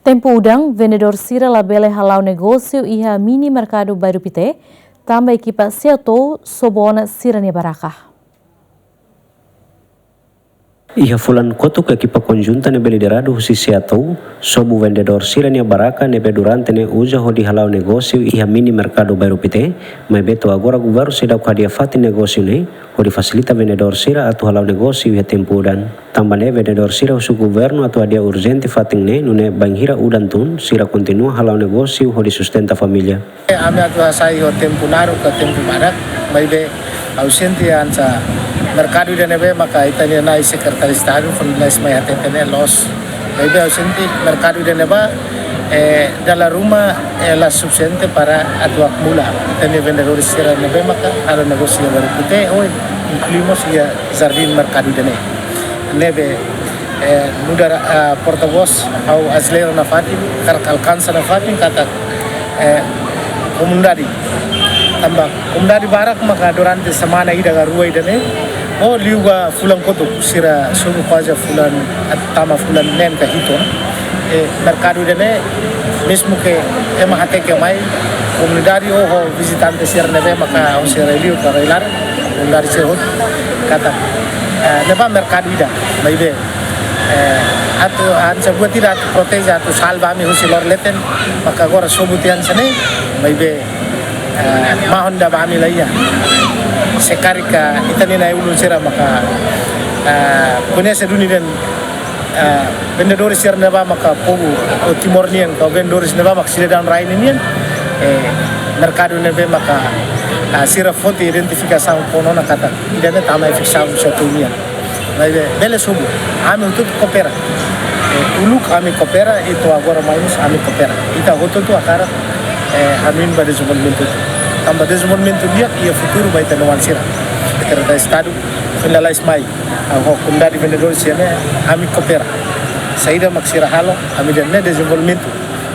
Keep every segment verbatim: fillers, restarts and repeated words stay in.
Tempu udan, vendedór sira labele hala'o negósiu iha mini merkadu Bairru Pité, tanba ekipa Seatou sobu ona sira-nia baraka. Iha fulan kotuk, ekipa konjunta ne'ebé lideradu husi Seatou sobu vendedór sira-nia baraka ne'ebé durante ne'e uza hodi hala'o negósiu iha mini merkadu Bairru Pité, maibé to'o agora governu seidauk hadi'a fatin negósiu ne'e, hodi fasilita vendedór sira atu hala'o negósiu iha tempu udan. Tanba ne'e vendedór sira husu governu atu hadi'a urjente fatin ne'e, nune'e bainhira udan tun, sira kontinua hala'o negósiu hodi sustenta família. Ami atu hasai ho tempu naruk ka tempu badak, maibé ha'u sente hanesan merkadu ida ne'ebé maka ita-nia na'i Sekretáriu Estadu foin lalais mai hateten ne'e loos. Maibé ha'u sente merkadu ida ne'ebá, eh, dala ruma, eh, la sufisiente para atu akumula. Ita-nia vendedór sira ne'ebé maka halo negósiu iha Bairru Pité, ou inklui mós iha jardín merkadu ida ne'e. Ne'ebé, eh, nu'udar, ah, portavós, ha'u aselera nafatin, hakarak alkansa nafatin katak, eh, komunidade. Tanba komunidade barak maka durante semana ida ka rua ida ne'e, ou liu ba fulan kotuk, sira sobu kuaze fulan, tama fulan neen ka hitu ona. Eh, merkadu ida ne'e, mezmu ke ema hateke mai, komunidade ou ho vizitante sira ne'ebé maka ho sira liu ka rai laran, komunidade sira hotu, katak, eh, ne'ebá merkadu ida, maibé, eh, atu, hanesan buat ida atu proteje, atu salva ami husi loro-leten, maka agora sobu tiha hanesan ne'e, maibé, eh, mahon ida ba ami la iha. Se karik ita-nia na'i-ulun sira maka, eh, koñese duni de'it, eh, vendedores sira ne'ebá maka povu, ou Timor nian, ka vendedores ne'ebá maka sidadaun rai ninian, eh, merkadu ne'ebé maka, eh, sira foti identifikasaun kona ona katak ida ne'e tama efiksaun Seatou nian. Maibé, bele sobu, ami hotu-hotu koopera. Eh, uluk ami koopera, i to'o agora mai mós ami koopera. Ita hotu-hotu hakarak, eh, hanoin ba dezenvolvimentu. Tanba dezenvolvimentu di'ak iha futuru ba ita-nia oan sira. Sekretáriu Estadu foin lalais mai, ah, ho komunidade vendedór sira ne'e, ami koopera. Saida mak sira halo, ami dehan ne'e dezenvolvimentu.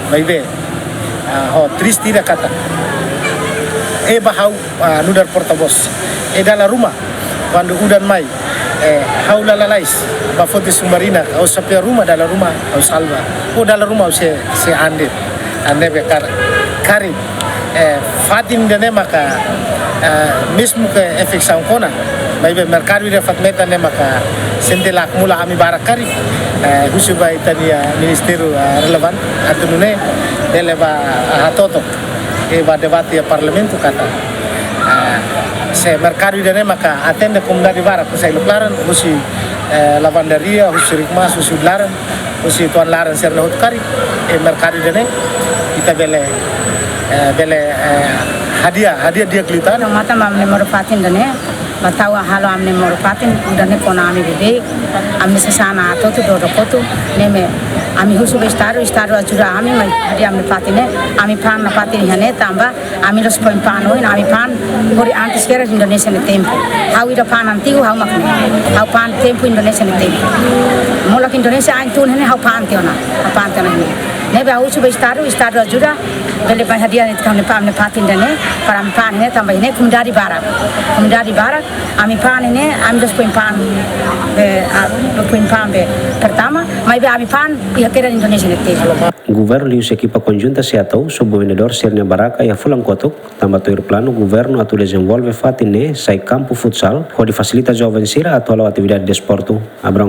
Maibé, ah, ho triste ida katak, eh, ba ha'u, ah, nu'udar portavós. Eh, dala ruma, kuandu udan mai, eh, ha'u la lalais ba foti sumbarina, ha'u sapea ruma, dala ruma ha'u salva. Ou dala ruma ha'u sei, sei an de'it. Ah, ne'ebé karik, karik, eh, fatin ida ne'e maka, eh, mezmu ke efiksaun kona, maibé merkadu ida fatin metan ne'e maka sente la akumula ami barak karik, eh, husu ba ita-nia ministériu, eh, relevante, atu nune'e bele ba, ah, hato'o took, eh, ba debate iha parlamentu katak, ah, se merkadu ida ne'e maka atende komunidade barak, husi ailuk laran, husi, eh, lavandaria, husi Rikmas, husi Laran, husi tuan laran sira-ne'e hotu karik, eh, merkadu ida ne'e, ita bele, eh, bele, eh, hadi'a, hadi'a di'ak liután. Matan ba ami-nia moru-fatin ida ne'e, ba tau halo ami-nia moru-fatin, udan ne'e kona ami beibeik, ami sasán hotu-hotu dodok hotu, ne'e mak ami husu ba Estadu, Estadu ajuda ami, mai hadi'a ami-nia fatin ne'e, ami fa'an nafatin iha ne'e tanba, ami la'ós foin fa'an ohin, ami fa'an hori antes guerra Indonézia nia tempu. Ha'u ida fa'an antigu, ha'u mak ne'e. Ha'u fa'an tempu Indonézia nia tempu. Molok Indonézia ain tun ne'e ha'u fa'an tiha ona, ha'u fa'an tiha ona ne'e. Ne'ebé ha'u husu ba Estadu, Estadu ajuda, bele mai hadi'a ne'e ami-nia fa'an, ami-nia fatin ida ne'e, para ami fa'an ne'e tanba ne'e komunidade barak. Komunidade barak, ami fa'an ne'e, ami la'ós foin fa'an, eh, ah, foin fa'an be pertama, maibé ami fa'an iha kedas Indonézia nia tempu. Governu liuhusi ekipa konjunta Seatou sobu vendedór sira-nia baraka iha fulan kotuk, tanba tuir planu governu atu dezenvolve fatin ne'e sai kampu futsal, hodi fasilita joven sira atu hala'o atividade desportu. Abraão